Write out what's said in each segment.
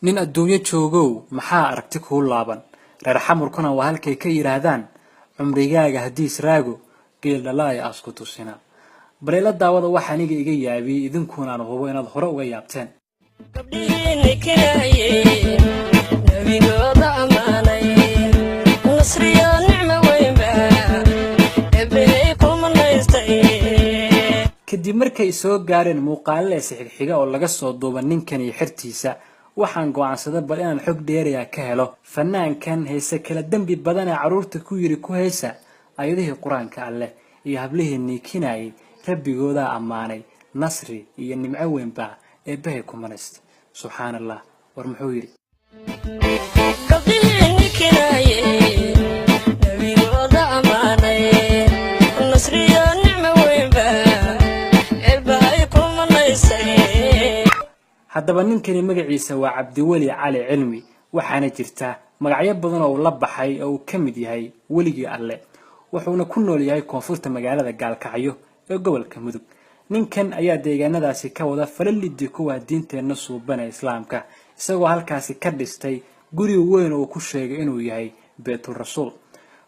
Nin adduunyo joogow, maxaa aragti kuu laaban? Reer Xamurkuna waa halkay ka yidhaahdaan: "Cumrigaaga haddii israago, geel dhalaaya aasku tusina." Bal ila daawada waxa aniga iga yaabiyey, idinkuuna aan hubo inaad hore uga yaabteen. Gabdhihiinni kinaye, nabigooda ammaanay, nasriyo nicmo weynba Ebbehey ku manaystay. Kadib markay soo gaareen muuqaalada xigxiga oo laga soo duuba ninkan iyo xertiisa, waxaan go'aansaday bal inaan xog dheerayaa ka helo fanaankan heese kala dembi badan ee carruurta ku yidhi ku heesa ayadihii Qur-aanka Alleh iyo hablihii niikinayay rabbigoodaa ammaanay, nasri iyo nimco weynbaa Eebbahay ku manaystay. Subxaan Allah, war muxuu yidhi? Gabdhihiinni kinaye, nabigooda ammaanay, nasriyo nicmo weynba Eebbahay ku manaystay. Haddaba ninkani magaciisa waa Cabdiweli Cali Cilmi, waxaana jirta magacyo badan oo uu la baxay oo uu ka mid yahay Weligii Alle, wuxuuna ku nool yahay koonfurta magaalada Gaalkacyo ee gobolka Mudug. Ninkan ayaa deegaanadaasi ka wada falalidii kuwa diinteenna suuban ee Islaamka, isagoo halkaasi ka dhistay guri weyn oo uu ku sheegay inuu yahay Beytul Rasuul.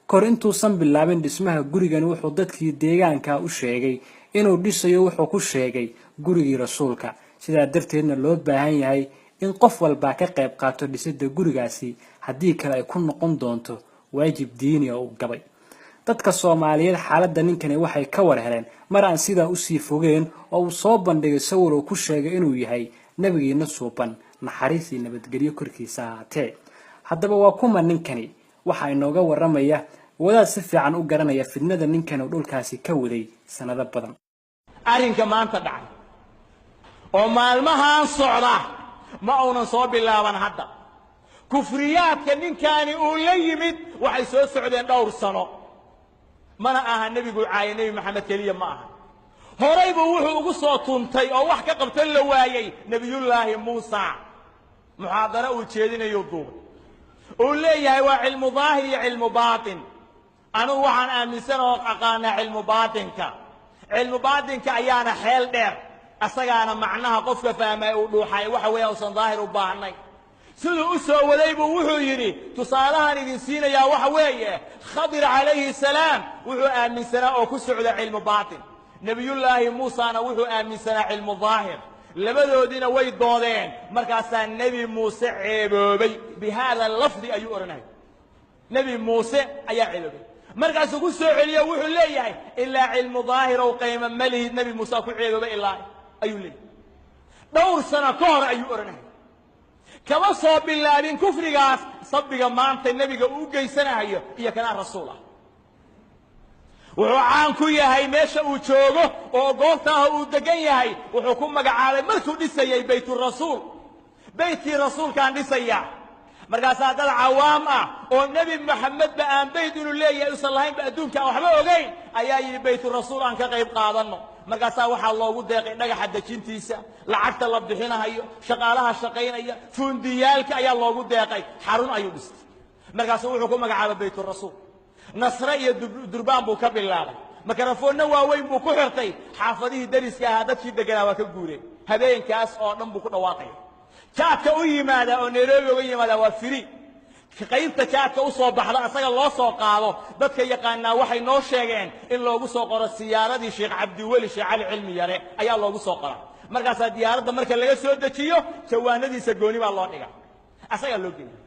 Kor intuusan bilaabin dhismaha gurigan, wuxuu dadkii deegaanka u sheegay inuu dhisayo wuxuu ku sheegay gurigii Rasuulka, sidaa darteedna loo baahan yahay in qof walbaa ka qayb qaato dhisidda gurigaasi, haddii kale ay ku noqon doonto waajib diini oo uu gabay. Dadka Soomaaliyeed xaaladda ninkani waxay ka war heleen mar aan sidaa usii fogeen oo uu soo bandhigay sawir uu ku sheegay inuu yahay Nabigiina suuban, naxariis iyo nabadgelyo korkiisa ahaatee. Haddaba waa kuma ninkani? Waxaa inooga waramaya wadaad si fiican u garanaya fidnada ninkan uu dhulkaasi ka waday sanado badan. Arrinka maanta dhacay oo maalmahan socda ma uunan soo bilaaban hadda. Kufriyaadka ninkaani uu la yimid waxay soo socdeen dhowr sano. Mana aha nebigu caaye, Nebi Maxamed keliya ma aha. Horay buu wuxuu ugu soo tuntay oo wax ka qabtan la waayey Nebiyullaahi Muusa. Muxaadaro uu jeedinayo duubay, uu leeyahay waa cilmu daahir iyo cilmu baatin. Anugu waxaan aaminsan oo aqaanaa cilmu baatinka, cilmu baatinka ayaana xeel dheer, asagaana macnaha qofka fahmay uu dhuuxay waxa weeya usan daahir u baahnay. Siduu u soo waday buu wuxuu yidhi: "Tusaalahan idin siinayaa waxa weeye, Khadir calayhi salaam wuxuu aaminsanaa oo ku socda cilmu baatin, Nebiyullaahi Muusana wuxuu aaminsanaa cilmu daahir, labadoodiina way doodeen. Markaasaa Nebi Muuse ceeboobay." Bi haada lafdi ayuu odhanaya. Nebi Muuse ayaa ceeboobay. Markaasuu ku soo celiyo, wuxuu leeyahay: "Ilaa cilmu daahirow qayma ma lihid, Nebi Muuse ku ceeboobay ilaa," ayuu leeyahay. Dhowr sano ka hor ayuu odhanaya. Kama soo bilaabin kufrigaas sabiga maanta nebiga uu geysanahayo iyo kanaa rasuul ah. Wuxuu caan ku yahay meesha uu joogo oo goobtaaha uu degan yahay, wuxuu ku magacaabay markuu dhisayay Bayturasuul, "Beytkii Rasuulkaan dhisaya." Markaasaa dad cawaam ah oo Nebi Maxamedba aan beyt inuu leeyahay usan lahaynba adduunka aan waxba ogayn ayaa yidhi: "Bayturasuul aan ka qayb qaadanno." Markaasaa waxaa loogu deeqay dhagaxa dejintiisa, lacagta la bixinahayo, shaqaalaha shaqaynaya, fuundiyaalka ayaa loogu deeqay. Xarun ayuu dhistay. Markaasuu wuxuu ku magacaabay Bayturasuul. Nasre iyo durbaan buu ka bilaabay, mikrofoonna waaweyn buu ku xirtay. Xaafadihii dariska ahaa dadkii deganaa waa ka guureen. Habeenkaas oo dhan buu ku dhawaaqaya. Jaadka u yimaada oo Nairobi uga yimaada waa free. Qaybta jaadka u soo baxda asaga loo soo qaado. Dadka yaqaanaa waxay noo sheegeen in loogu soo qoro siyaaradii Sheekh Cabdiweli Sheekh Cali Cilmi Yare ayaa loogu soo qora. Markaasaa diyaaradda marka laga soo dejiyo, jawaanadiisa gooni baa loo dhiga, asagaa loo geeya.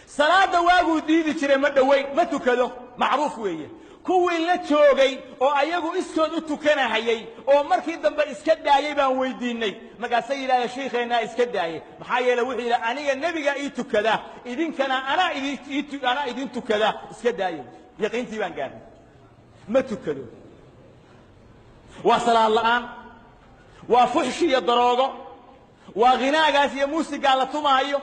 Salaada waaguu diidi jiray ma dhoweyn, ma tukado, macruuf weeye. Kuwii la joogay oo ayagu iskood u tukanahayey oo markii dambe iska daayey baan weydiinay. Markaasay yidhahdeen: "Shiikheennaa iska daayey, maxaa yeele wuxuu yidhi aniga nebiga ii tukada, idinkana anaa idin tukada, iska daayey. Yaqiintii baan gaarnay, ma tukado." Waa salaad la'aan, waa fuxshi iyo daroogo, waa khinaagaas iyo muusigaa la tumaayo,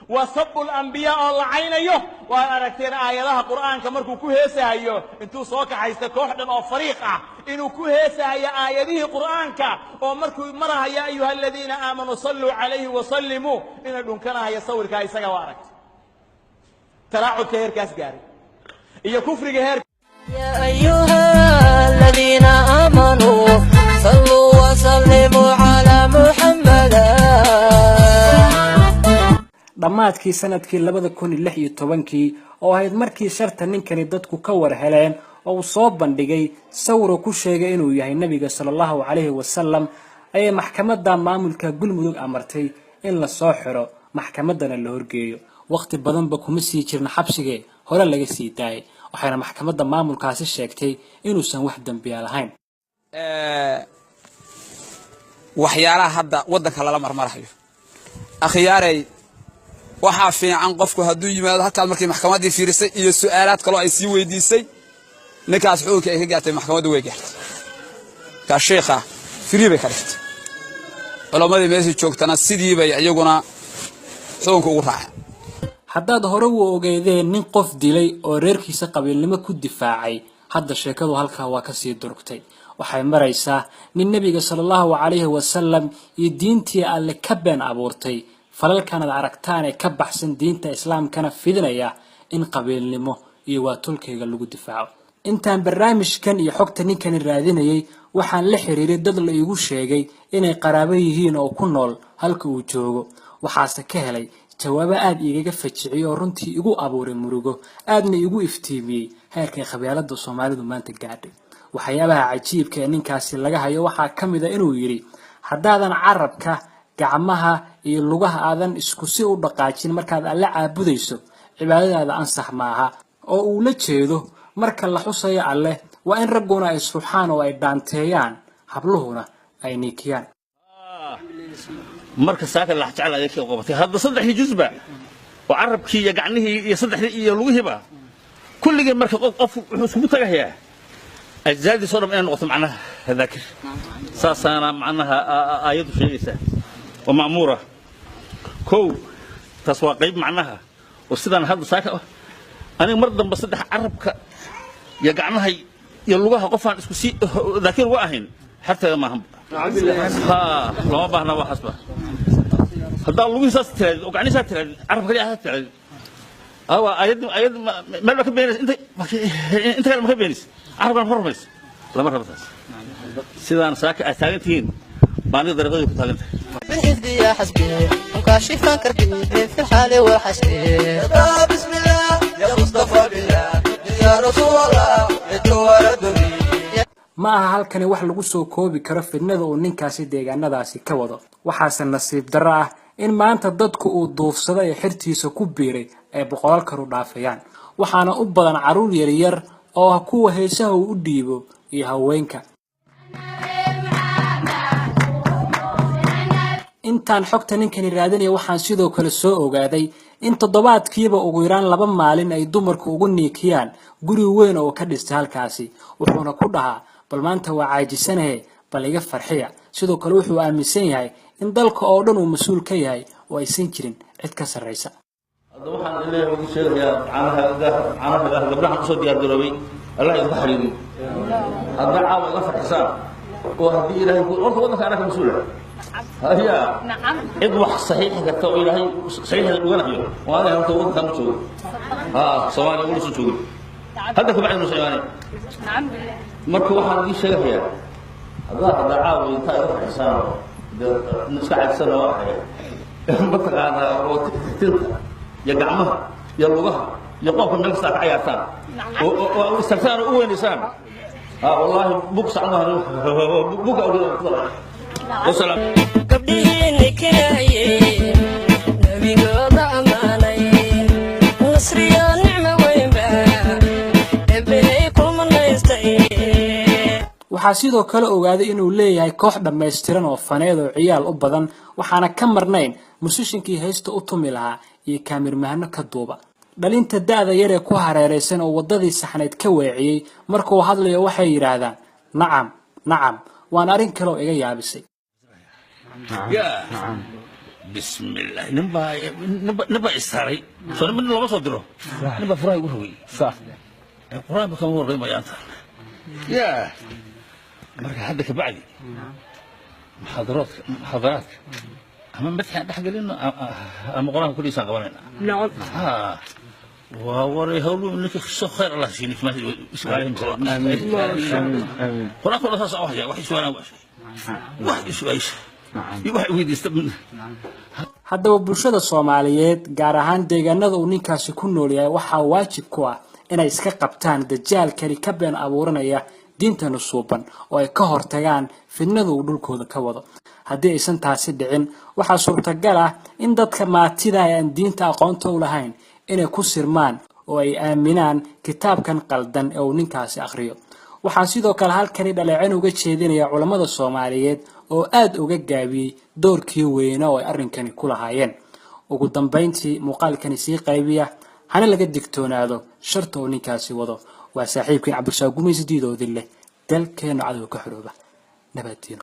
waa sabul ambiyaa oo la caynayo. Waad aragteen aayadaha Qur'aanka markuu ku heesahayo, intuu soo kaxaysta koox dhan oo fariiq ah inuu ku heesahayo aayadihii Qur'aanka, oo markuu marahaya "ayuha aladiina aamanuu salluu calayhi wasallimuu" inay dhunkanahayo. Sawirkaa isaga waa aragtay, taraacudka heerkaas gaaray iyo kufriga heer. يا أيها الذين آمنوا صلوا وسلموا على محمد. Dhammaadkii sanadkii 2016-kii oo ahayd markii sharta ninkani dadku ka war heleen oo uu soo bandhigay sawiro ku sheegay inuu yahay Nebiga sala Allahu calayhi wasalam, ayay maxkamadda maamulka Galmudug amartay in la soo xiro, maxkamaddana la horgeeyo. Waqti badanba kuma sii jirin xabsigee, hore laga sii daayay, waxayna maxkamadda maamulkaasi sheegtay inuusan wax dembiya lahayn. Waxyaalaha hadda waddanka lala marmarayo, akhyaarey, waxaa fiican qofku hadduu yimaado halkaas, markii maxkamaddii fiirisay iyo su'aalaad kaloo ay sii weydiisay, ninkaas xukunka ay ka gaartay maxkamaddu way gaartay. Markaa sheikha free bay ka dhigtay. Culammadii meeshii joogtana sidii bay iyaguna xukunka ugu raaceen. Haddaad hore u ogeydeen nin qof dilay oo reerkiisa qabiilnimo ku difaacay, hadda sheekadu halkaa waa kasii durugtay. Waxay maraysaa nin Nebiga sala Allahu calayhi wasalam iyo diintii Alle ka been abuurtay, falalkanaad aragtaan ee ka baxsan diinta Islaamkana fidinaya, in qabiilnimo iyo waa tolkayga lagu difaaco. Intaan barnaamijkan iyo xogta ninkani raadinayay, waxaan la xiriiray dad la iigu sheegay inay qaraabo yihiin oo ku nool halka uu joogo. Waxaase ka helay jawaabo aada igaga fajiciyay oo runtii igu abuuray murugo, aadna igu iftiimiyey heerkay qabyaalada Soomaalidu maanta gaadhay. Waxyaabaha cajiibka ee ninkaasi laga hayo waxaa ka mid a inuu yidhi: haddaadan carabka, gacmaha iyo lugaha aadan isku si u dhaqaajin markaad Alle caabudayso, cibaadadaada ansax maaha. Oo uu la jeedo marka la xusayo Alleh waa in ragguna ay suxaan oo ay dhaanteeyaan, habluhuna ay niikiyaan. Marka saaka lax jecel adeegsi qabatay hadda saddexdii juzba oo carabkii iyo gacnihii iyo saddexdii iyo lugihiiba kulligii, marka qof wuxuu iskugu tagahayaa ajzaadiis oo dhan inay noqoto macnaha daakir. Saasaana macnaha aayaddu sheegaysaa oo ma'muura. Kow, taas waa qayb macnaha oo sidaan hadda saaka aniga mar dambe saddex carabka iyo gacmaha iyo lugaha qofaan isku sii daakir uga ahayn xerteeda maahan. Ha, looma baahna waxaasba. Haddaa lugihii saas tiraadid oo gacnihii saas tiraadid, carabka kaliya saas tiraadid, awa ayad ayad meel baa ka beenaysa, inta kale ma ka beenaysa, carabkan ma rumaysa. Lama rabo taas. Sidaan saaka aad taagan tihiin baa aniga dariiqadii ku taagan tahay. من حزبي يا حسبي مكاشفا كربي في الحال والحسبي. بسم الله يا مصطفى بالله يا رسول الله يتوارى. Ma aha halkani wax lagu soo koobi karo fidnada uu ninkaasi deegaanadaasi ka wado. Waxaase nasiib darro ah in maanta dadku uu duufsado ee xirtiisa ku biiray ay boqolaal karu dhaafayaan, waxaana u badan carruur yaryar oo ah kuwa heesaha uu u dhiibo iyo haweenka. Intaan xogta ninkani raadinaya, waxaan sidoo kale soo ogaaday in toddobaadkiiba ugu yaraan 2 maalin ay dumarku ugu niikiyaan guri weyn oo ka dhistay halkaasi. Wuxuuna ku dhahaa: bal maanta waa caajisanahe, bal iga farxiya. Sidoo kale wuxuu aaminsan yahay in dalka oo dhan uu mas-uul ka yahay oo aysan jirin cid ka sarraysa. Hadda waxaan Ilaahay ugu sheegayaa caanaha gabdhahan usoo diyaar garoobay, Allah idinku xariiriyo. Haddaa caawa iga farxisaan oo haddii Ilaahay ku horta waddanka anaa ka mas-uula haya, cid wax saxiixi karta oo Ilaahay saxiixda uganayo oo aniga horta waddankaan ma joogo. Ha, Soomaaliya ugula soo joogin hadda kabacdi nuusan imaanay. Marka waxaan idiin sheegayaa, haddaa caawa intaa iga farxisaan oo dee iska cajisan oo mataqaanaa oo tinta iyo gacmaha iyo lugaha iyo qoobka meel kasta ka cayaartaan oo istaagtaan oo u weynaysaan, ha, wallaahi bug sacmaha buga. Wasalaam. Gabdhihiinni kinaayey nabigooda ammaanay, nasriyo nicmo weynba ebbehey ku manaystay. Waxaa sidoo kale ogaaday inuu leeyahay koox dhammaystiran oo faneed oo ciyaal u badan, waxaana ka marnayn musishinkii haysta u tumi lahaa iyo kaamirmahano ka duuba. Dhalinta da'da yar ee ku hareeraysan oo waddadii saxnayd ka weeciyey, markuu hadlayo waxay yidhaahdaan nacam, nacam. Waana arrin kale oo iga yaabisay. Ya bismillah, ninbaa istaaray soo mid looma soo diro, ninbaa furaha igu rogay. Qur-aanka kama warqay mayaanta ya. Marka hadda kabacdi muxaadaraadka ama madxaan dhex gelino ama qur-aanka kulligiisaan qabanayna. Ha, waa waray hawlu ninka soo khayr Allah siiyo ninka qur-aanka oo dhan saas u haya. Wax isuwaanaa wax isuwaaysa iyo wax weydiista. Haddaba bulshada Soomaaliyeed, gaar ahaan deegaanada uu ninkaasi ku nool yahay, waxaa waajib ku ah inay iska qabtaan dajaalkani ka been abuuranaya diintana suuban oo ay ka hortagaan fidnada uu dhulkooda ka wado. Haddii aysan taasi dhicin, waxaa suurtagal ah in dadka maatida ee aan diinta aqoonta u lahayn inay ku sirmaan oo ay aaminaan kitaabkan qaldan ee uu ninkaasi akhriyo. Waxaan sidoo kale halkani dhaleecin uga jeedinaya culammada Soomaaliyeed oo aada uga gaabiyey doorkii weyna oo ay arrinkani ku lahaayeen. Ugu dambayntii, muuqaalkani sii qaybiya, hana laga digtoonaado sharta uu ninkaasi wado. Waa saaxiibkiin Cabdirasaaq Gumaysi diidoodin leh. Dalkeennu cadowga ka xorooba. Nabaddiino.